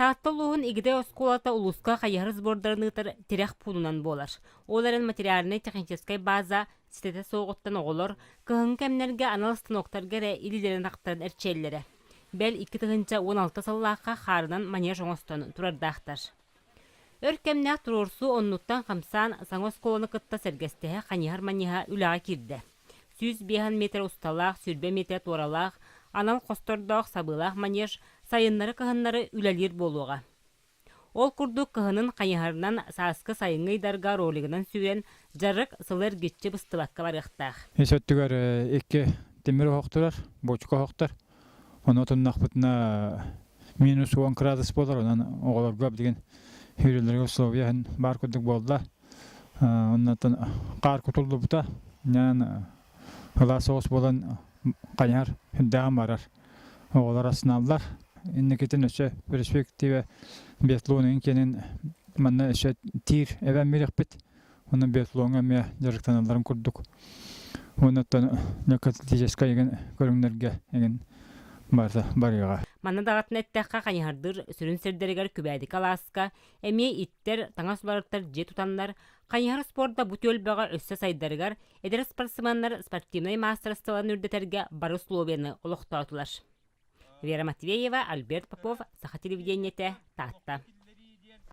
Таатта улууһун Игидэй оскуолата улууска хайыһар сбордарын ыытар тирэх пуунунан буолар. Ол эрэн материальнай-техническэй база ситэтэ суоҕуттан оҕолор кыһыҥҥы кэмнэргэ анал станоктарга эрэ илиилэрин ахтаран эрчийэллэрэ. Бэл, 2016 сыллаахха хаарынан манеж оҥостон турардаахтар. Өр кэмнээх туруорсуу оннуттан хамсаан саҥа оскуоланы кытта сэргэстэһэ хайыһар-маньыһа үлэҕэ киирдэ. 105 метр усталаах, 20 метр туоралаах, анал хостордоох сабыылаах манеж сайыннары-кыһыннары үлэлиир буолуоҕа. Ол курдук кыһынын хайыһарынан сааскы сайыҥҥы ыйдарга ролигынан сүүрэн дьарык сылы эргиччи быстыбакка барыахтаах. Ис өттүгэр икки тимир оһох турар, буочука оһохтор. Ону отуннахпытына минус 10 градус буолар, онон оҕолорго билигин сүүрэллэргэ условия баар курдук буолла. Оннуттан хаар кутуллубута, ньаан ылаас соҕус буолан хайыһар үрдээҕин барар. Оҕолор астыналлар. Инникитин өссө перспектива биатлон киэнин манна өссө тиир эбэн биэриэхпит. Онон биатлоҥҥа эмиэ дьарыктаналларын курдук. Оннуттан легкоатлетическай игин көрүҥнэргэ игин барыта барыаҕа. Манна даҕатан эттэххэ, хайыһардыыр сүрүн сирдэригэр Күбээдики алааска эмиэ иттэр, таҥас уларыттар дьиэ тутаннар, хайыһар спорда бу түөлбэҕэ өссө сайдарыгар эдэр спортсменнар спортивнай маастарыстыбаларын үрдэтэргэ бары условияны олохтоотулар. Вера Матвеева, Альберт Попов, Саха телевидениетэ, Таатта.